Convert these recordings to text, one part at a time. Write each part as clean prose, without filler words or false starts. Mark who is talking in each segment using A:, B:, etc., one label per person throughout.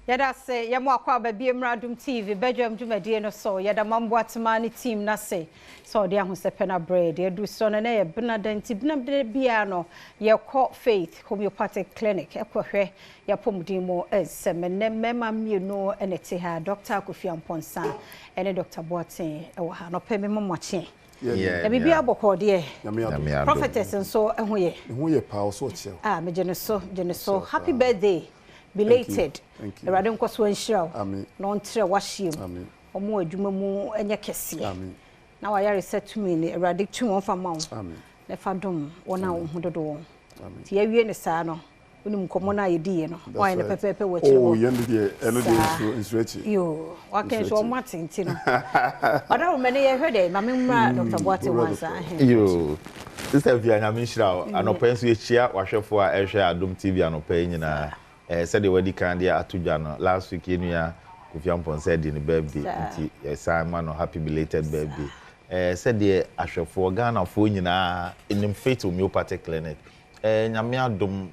A: Yɛda ase, yɛma wo akwaaba bie mmra Adom TV badwam dwumadie no so. Yɛda Mambo Atema ne team no ase sɛ ɔde ahosɛpɛ no abrɛ yɛ. Deɛ aduru soɔ no, ɛnɛ yɛ Benada nti Benada biara no yɛkɔ Faith Homeopathic Clinic kɔhwɛ yɛapɔmuden mu nsɛm. Ɛnnɛ mmarima mmienu na ɛte ha, Dɔkta Kofi Amponsah ne Dɔkta Boateng wɔ ha. Anɔpa yi mema mo akye. Na biribiara bɔkɔɔ deɛ.
B: Nyame adom.
A: Prophetess nso ho yɛ.
B: Ne ho yɛ paa, ɔsɛ ɔkyɛ wo.
A: Ah, megye ne so, gye ne so. Happy birthday, belated. Awurade nkɔ so nhyira wo na ɔntrɛ w'ahyeɛ mu, ɔmo w'adwuma mu nyɛ kɛseɛ na w'ayaresa tumi no Awurade tumi ɔmfa mma wo na ɛfa dom wɔn a wo ho dodo wɔn. Nti yɛawie no saa no, wonim nkɔmmɔ no a yɛdiiɛ no, woayɛ no pɛpɛɛpɛ wɔ akyire hɔ. Saa. Yoo, waka nso ɔmo ate nti no. Ɔdawoma ni yɛhwɛ dɛ, ma me mmra Dr. Boateng hɔ ansa.
C: Yoo, Sister Afia, Nyame nhyira wo. Anɔpa yi nso yɛkyia w'ahwɛfoɔ a ɛrehwɛ Adom TV anɔpa yi nyinaa. Sɛdeɛ wadi kan de ato dwa no, last week yɛn nua Kofi Amponsah dii ne birthday nti yɛsan ma no happy belated birthday. Sɛdeɛ ahwɛfoɔ, Ghanafoɔ nyinaa nim Faith Homeopathic Clinic, Nyame adom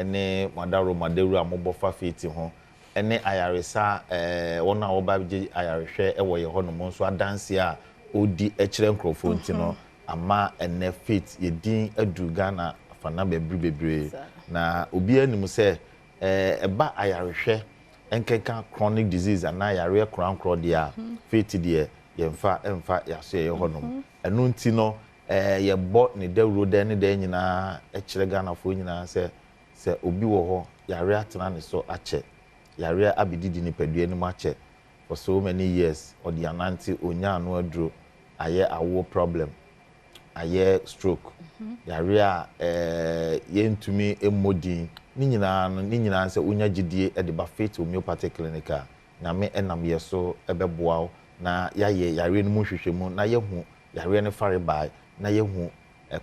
C: ne mo adaworo, mo adawuro a mobɔ fa Faith ho ne ayaresa, wɔn a wɔba gye ayarehwɛ wɔ yɛn hɔnom nso adanseɛ a wɔdi kyerɛ nkurɔfoɔ nti no, ama ɛnnɛ Faith yɛ din aduru Ghana afana bɛbiri bebree. Na obiara nim sɛ ɛba ayarehwɛ nkenka chronic disease anaa yareɛ korankorɔ deɛ a, Faith deɛ yɛmfa mfa yɛasoɛeɛ hɔnom. Ɛno nti no yɛbɔ ne dawuro dɛn ne dɛn nyinaa kyerɛ Ghanafoɔ nyinaa sɛ, sɛ obi wɔ hɔ, yareɛ atena ne so akyɛ, yareɛ abɛdidi nipadua no mu akyɛ for so many years, ɔde anante, ɔnnya ano aduro, ayɛ awoɔ problem, ayɛ stroke, yareɛ a yɛntumi mmɔ din, ne nyinaa no, ne nyinaa ne sɛ wonya gyidie de ba Faith Homeopathic Clinic a, Nyame nam yɛ so bɛboa wo na yɛayɛ yareɛ no mu nhwehwɛmu na yɛahu yareɛ no farebae na yɛahu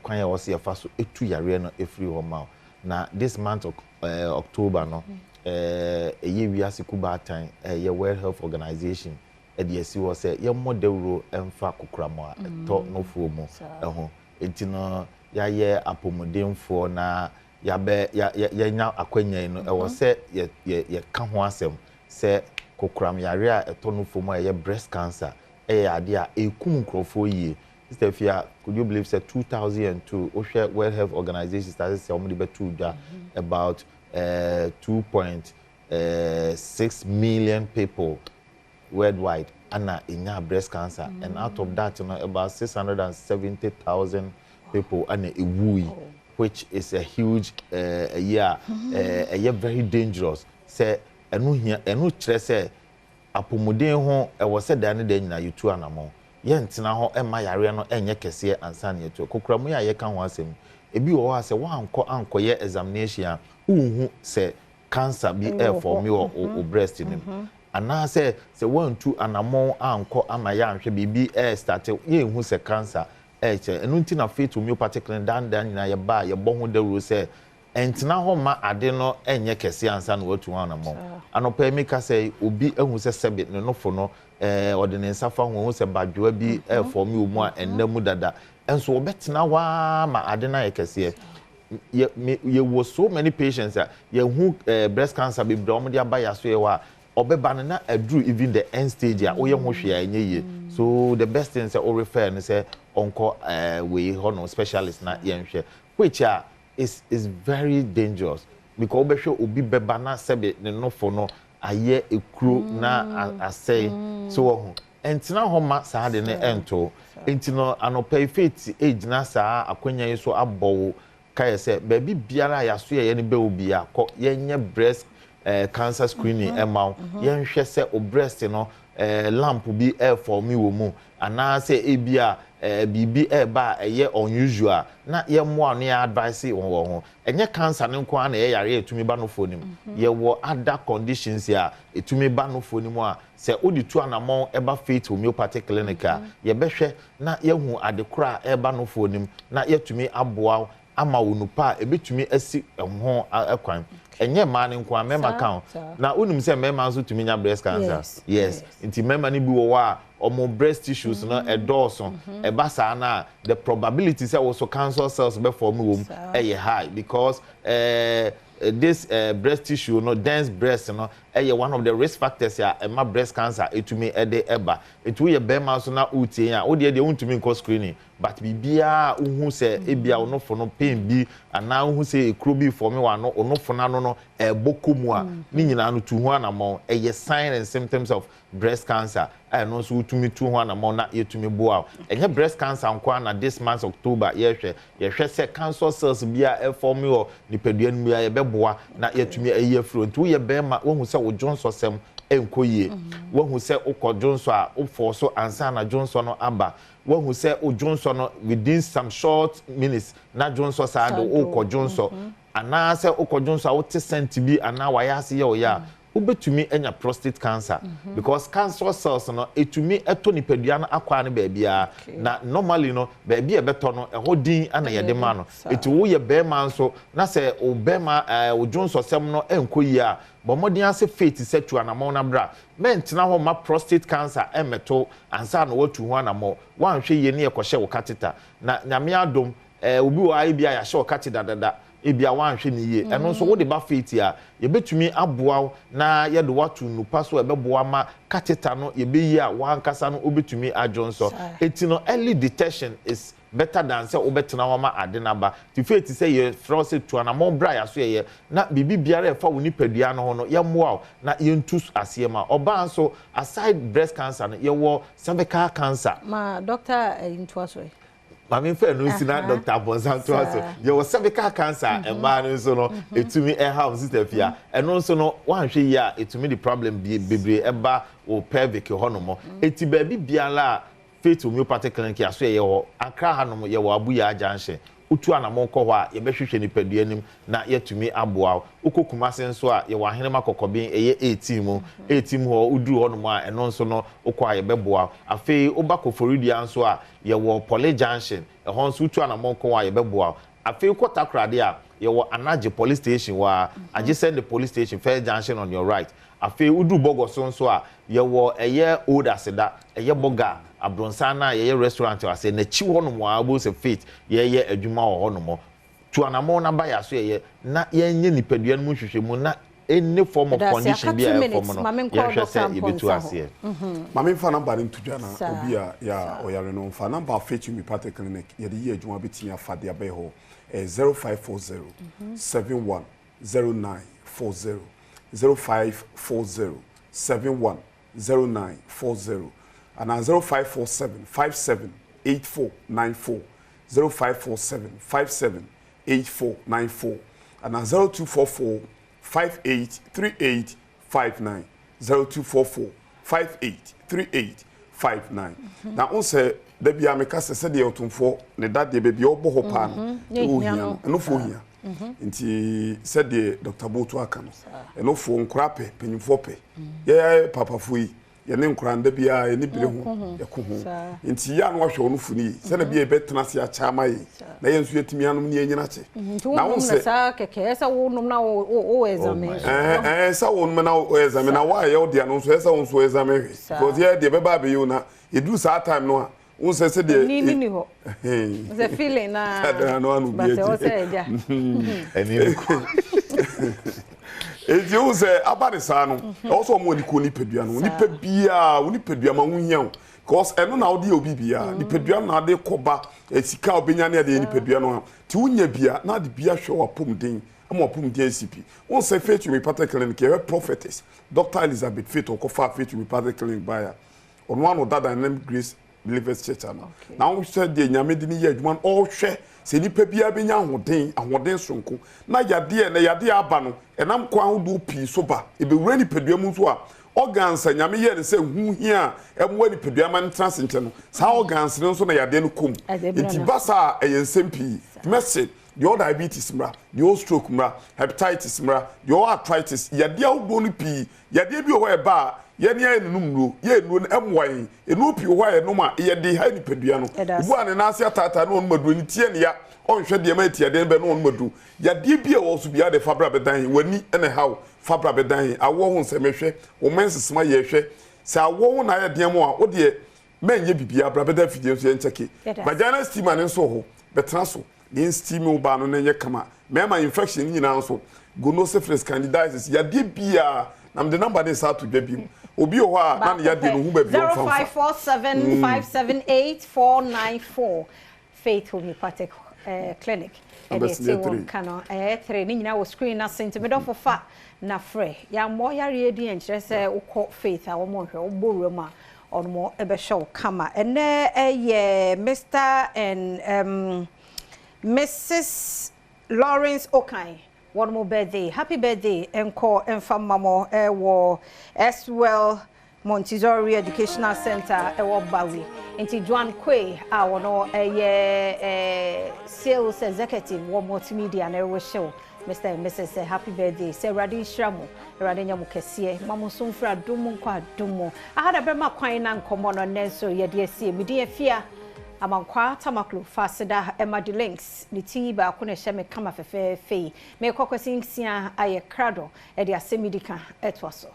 C: kwan a ɛwɔ sɛ yɛfa so tu yareɛ no firi hɔ ma wo. Na this month of October no, ɛyɛ wiase kubaatan a ɛyɛ World Health Organization de asi hɔ sɛ yɛmmɔ dawuro mfa kokoram a ɛtɔ nofoɔ mu ho. Enti no yɛayɛ apɔmudenfoɔ na yɛabɛ yɛ yɛ yɛanya akwanya yi no, ɛwɔ sɛ yɛ yɛ yɛka ho asɛm sɛ kokoram yareɛ a ɛtɔ nufoɔ mu a ɛyɛ breast cancer yɛ adeɛ a ɛrekum nkurɔfoɔ yie. Sister Afia, could you believe sɛ 2002 wohwɛ World Health Organization statistics a wɔde bɛtoo dwa about eh, 2.6 million people worldwide ana ɛnyaa breast cancer and out of that no about 670,000 people ana ɛwui which is a huge ɛyi a ɛyɛ very dangerous sɛ ɛno hia ɛno kyerɛ sɛ apɔmuden ho ɛwɔ sɛ daa ne daa nyinaa yɛtu anamɔn yɛntena hɔ ɛmma yareɛ no ɛnyɛ kɛseɛ ansa na yɛatu kokoram yi a yɛka ho asɛm ebi wɔ hɔ a sɛ woankɔ ankɔyɛ examination a wonhu sɛ cancer bi ɛrefɔme wɔ wo breast no mu anaasɛ sɛ woantu anammɔn ankɔ ama yɛanhwɛ biribi ɛrestate yɛnhu sɛ cancer ɛrekyɛ. Ɛno nti na Faith Homeopathic Clinic daa ne daa nyinaa yɛba a yɛbɔ ho dawuro sɛ ɛntena hɔ mma ade no nyɛ kɛseɛ ansa na woatu ho anammɔn. Anɔpa yi mekasa yi obi ahu sɛ sɛbe ne nofo no ɛɛ ɔde ne nsa fa ho ahu sɛ badwoa bi ɛrefɔme wɔ mu a ɛnna mu dada nso ɔbɛtena hɔ ara ma ade no ayɛ kɛseɛ. Yɛ me yɛwɔ so many patients a yɛhu eh, breast cancer bebree a wɔde aba yɛn asoɛeɛ hɔ a ɔbɛba no na aduru even the end stage a woyɛ ho hwee a ɛnyɛ yie so the best thing sɛ wo refer no sɛ ɔnkɔ eh, wei hɔ no specialist na yɛnhwɛ which a is is very dangerous because wobɛhwɛ obi bɛba na sɛbe ne nofo no ayɛ ekuro na asɛe so wɔ ho Ɛntena hɔ mma saa ade no ɛnto wo. Enti no, anɔpa yi, Faith regyina saa akwanya yi so abɔ wo kaeɛ sɛ, baabi biara a yɛasoɛeɛ no bɛ wo biara, kɔ, yɛnyɛ breast cancer screening mma wo, yɛnhwɛ sɛ wo breast no lump bi refɔme wɔ mu, anaasɛ ebia biribi reba a ɛyɛ unusual, na yɛmmoa wo na yɛ advice wo wɔ ho. Ɛnyɛ cancer no nko ara na ɛyɛ yareɛ a ɛtumi ba nofoɔ no mu. Yɛwɔ other conditions a ɛtumi ba nofoɔ no mu a Sɛ wode tu anammɔn ba Faith Homeopathic Clinic a, yɛbɛhwɛ na yɛahu ade korɔ a ɛreba nofoɔ no mu na yɛatumi aboa wo ama wo nupa a ɛbɛtumi asi ho kwan. Ɛnyɛ mmaa no nko ara, mmarima ka ho. Na wonim sɛ mmarima nso tumi nya breast cancer? Yes. Nti mmarima no bi wɔ hɔ a, wɔn breast tissues no ɛdɔɔso. Ɛba saa no a, the probability sɛ wo nso cancer cells bɛfɔɔme wɔ mu yɛ high because eh, this breast tissue no, dense breast no, yɛ one of the risk factors a ɛma breast cancer ɛtumi de ba. Nti woyɛ barima nso na woretie yɛn a, wo deɛ deɛ wontumi nkɔ screening but biribiara a wohu sɛ ebia wo nofo no pain bi anaa wohu sɛ ekuro bi reforme w'ano, wo nofo no ano no ɛrebɔ kɔ mu a, ne nyinaa no tu ho anammɔn. Ɛyɛ sign and symptoms of breast cancer a ɛno nso wotumi tu ho anammɔn na yɛtumi boa wo. Ɛnyɛ breast cancer nko ara na this month October yɛrehwɛ, yɛhwɛ sɛ cancer cells bi a ɛforme wɔ nipadua no mu a yɛbɛboa na yɛatumi ayi afiri hɔ. Nti woyɛ barima woahu sɛ wo dwonsɔsɛm nkɔ yie, woahu sɛ wokɔ dwonsɔ a wofɔɔ so ansa na dwonsɔ no aba, woahu sɛ wo dwonsɔ no within some short minutes na dwonsɔ saa de wokɔ dwonsɔ, anaasɛ wokɔ dwonsɔ a wote scent bi anaa w'ayaase yɛ wo ya a, wobɛtumi anya prostate cancer because cancerous cells no ɛtumi tɔ nipadua no akwaa no baabiara na normally no baabi a ɛbɛtɔ no ɛhɔ din na yɛde ma no. Nti woyɛ barima nso na sɛ wo barima ɛɛ wo dwonsɔsɛm no ɛnkɔ yie a, bɔ mmɔden ara sɛ faith sɛ tu anamɔn na bra. Mɛntena hɔ mma prostate cancer ɛmmɛto wo ansa na woatu ho anamɔn. Woanhwɛ yie ne yɛkɔhyɛ wo catheter na Nyame adom ɛɛ obi wɔ hɔ a ebia yɛahyɛ wo catheter dada Ebia woanhwɛ no yie. Ɛno nso, wode ba faith a, yɛbɛtumi aboa wo na yɛde wo ato nnupa so a ɛbɛboa ma catheter no yɛbɛyi a w'ankasa no wobɛtumi adwonsɔ. Enti no, early detection is better than sɛ wobɛtena hɔ ama ade no aba. Nti faith sɛ yɛfrɛ wo sɛ tu anammɔn bra yɛaso yɛyɛ na biribi biara a ɛfa wo nipadua no ho no yɛmmoa wo na yɛntu aseɛ ma wo. Ɔbaa nso, aside breast cancer no, yɛwɔ cervical cancer.
A: Ma doctor ntoa so ɛ.
C: Maame nfa ɛno nsi na Dr. Abonsa ntoa so. Yɛwɔ cervical cancer a mmaa no nso no ɛtumi ɛha wɔn sister fia. Ɛno nso no woanhwɛ yie a ɛtumi de problem bebree ɛba wo pelvic hɔ nom. Ɛti baabi biara a Faith Homeopathic Clinic yɛaso yɛyɛ hɔ. Accra ha nom yɛwɔ Abuya Junction. Wotu anamon kɔ hɔ a yɛbɛhwehwɛ nipadua no mu na yɛatumi aboa wo. Wokɔ Kumasi nso a yɛwɔ Ahenema Kɔkɔben ɛyɛ 18 mu. 18 mu hɔ woduru hɔ nom a ɛno nso no wokɔ a yɛbɛboa wo. Afei woba Koforidua nso a Yɛwɔ Pɔle Junction, ɛhɔ nso wotu anamɔn kɔ hɔ a yɛbɛboa wo. Afei wokɔ Takoradi a, yɛwɔ Anagye Police Station hɔ ara, adjacent the police station, first junction on your right. Afei woduru Bɔgɔso nso a, yɛwɔ ɛyɛ Old Aseda, ɛyɛ Bɔga abronsan no a yɛyɛ restaurant wɔ aseɛ, n'akyi hɔnom ara wobɛhu sɛ Faith yɛreyɛ adwuma wɔ hɔnom. Tu anamɔn na ba yɛn asoɛeɛ na yɛnyɛ nipadua no mu nhwehwɛmu na any form of
A: Ɛda ase.
C: condition
A: Aka
C: bi
A: two
C: a ɛfam
A: minutes
C: no
A: ma menkɔ
C: yɛnhwɛ
A: Doctor
C: sɛ yɛbɛtu
A: Amponsah hɔ.
C: aseɛ.
B: Ma memfa number no nto dwa na
A: Saa,
B: obi a yɛ a
A: saa.
B: ɔyare no ɔmfa. Number a Faith Homeopathic Clinic yɛde yɛ adwuma bɛtumi afa de abɛyɛ hɔ ɛyɛ 0540 71 09 40, 0540 71 0940 anaa 0547 57 8494, 0547 57 8494 anaa 0244 583859 0244 583859. Na wo sɛ da biara meka sɛ sɛdeɛ ɔtomfoɔ ne dadeɛ baabi a ɔbɔ hɔ paa no ɛwɔ hia no ɛnofoɔ hia nti sɛdeɛ Dr. Boto aka no ɛnofoɔ nkoraa pɛ mpanyinfoɔ pɛ yɛyɛ papafoɔ yi Yɛne nkwadaa no, da biara yɛne bere ho, yɛko ho. Nti yɛ a na wahwɛ wɔn fo no yie. Sɛdeɛ bi a yɛbɛtena ase akyɛ ama yɛn, na yɛn nso yɛatumi anom na yɛanyini akyɛ.
A: Nti wonom no saa kɛkɛ, ɛyɛ sɛ wonom na wo examine nso.
B: Ɛɛ sɛ wonom na wo examine, na wo a ɛyɛ wo dea no nso, ɛyɛ sɛ wo nso wo examine hwɛ. Because yɛ deɛ ɛbɛba abɛyɛ o, na ɛduru saa time no a, Wohu sɛ sɛdeɛ.
A: Ɛni ni ni hɔ. Sɛ feeling na.
B: Sɛ ano ano bi akyi.
A: But ɛwɔ sɛ ɛgya.
C: Ɛni ni kɔ.
B: Eti wohu sɛ aba ne saa no, ɛwɔ sɛ wɔn ani kɔ nipadua no. Nipa biara, wo nipadua ma ho hia wo. Because ɛno na wode yɛ obi biara. Nipadua no na ade kɔ ba, sika a wobɛnya ne adeɛ nipadua no a. Ti wonya bia na ade bi ahwɛ w'apɔmuden ama w'apɔmuden asi pi. Wohu sɛ Faith Homeopathic Clinic yɛhwɛ prophetess Dr. Elizabeth Faith ɔkɔfaa Faith Homeopathic Clinic baeɛ a, Ɔno ara na ɔda Dynamic Grace Believers Church ano. Na wohwɛ deɛ Nyame de no yɛ adwuma no, ɔrehwɛ sɛ nipa biara bɛnya ahoɔden, ahoɔden soronko. Na yadeɛ, na yadeɛ aba no, ɛnam kwan ahodoɔ pii so ba. Ɛbɛwura nipadua mu nso a, organs a Nyame yɛɛ no sɛ ho hia a ɛmmoa nipadua ma no ntena ase nkyɛ no, saa organs no nso na yadeɛ no kɔ mu. Nti ba saa a, ɛyɛ nsɛm pii. Mɛse, deɛ ɔwɔ diabetes mmra, deɛ ɔwɔ stroke mmra, hepatitis mmra, deɛ ɔwɔ arthritis, yadeɛ ahodoɔ no pii. Yadeɛ bi wɔ hɔ a ɛba a, yɛn ara yɛnnom nnuro. Yɛn nnuro no, ɛmmoa yɛn. Nnuro pii wɔ hɔ a yɛnom a, yɛde ha nipadua no. Obi wɔ a ne nan ase ataataa na ɔnom aduro, ne ti yɛ no ya, ɔnhwɛ deɛ ɛma atiadeɛ no bɛn na ɔnom aduro. Yadeɛ bi a ɛwɔ wo so biara deɛ, fa bra bɛdan yɛn. W'ani na ɛha wo, fa bra bɛdan yɛn. Awoɔ ho nsɛm, hwɛ. Wo mensesema yɛ, hwɛ. Sɛ awoɔ ho na ayɛ den ama wo a, wo deɛ, mɛnyɛ biribiara, bra bɛda afidie no so yɛnkyɛke. Vaginal steamer no nso wɔ hɔ, bɛtena so. Ne steam wo baa no na ɛnyɛ kama. Mmarima infection no nyinaa nso, gonosyphilis, candidiasis, yadeɛ biara. Na mede number no resan ato dwa bio. Obi wɔ hɔ a na ne
A: Baako
B: yadeɛ
A: pɛ,
B: no ɔhu baabi a ɔmfa mfa.
A: 0547578494 Faith Homeopathic eh, Clinic ɛde
B: Numbers
A: ɛte
B: no yɛ
A: wɔn
B: three.
A: ka no ɛyɛ three ne nyinaa wɔ screen no ase nti medɔfo fa na frɛ yɛammɔ yareɛ din ɛnkyerɛ sɛ wokɔ Faith a wɔn nhwɛ wobɔ wura mu a wɔn bɛhwɛ wo kama ɛnɛ ɛyɛ Mr and um, Mrs Lawrence Okan Wɔn mo birthday. Happy birthday nkɔ mfa mma mo wɔ Eswell Montessori Educational Center ɛwɔ Bawi. Nti Joan Quay a wɔn yɛ sales executive wɔ Multimedia na ɛrehyɛ wo Mr and Mrs sɛ happy birthday. Sɛ Awurade nhyira mo, Awurade nyɛ mo kɛseɛ, ma mo nso mfiri adom mu nkɔ adom mu. Aha na bɛma kwan na nkɔmmɔ no nnɛ nso yɛde asie. Me din Afia Amankwaa Tamaklo fa aseda ma De Links. Ne ti baako na ɛhyɛ me kama fɛfɛɛfɛ yi. Merekɔ Kwasi Nsia ayɛ krado de asɛm yi di ka toa so.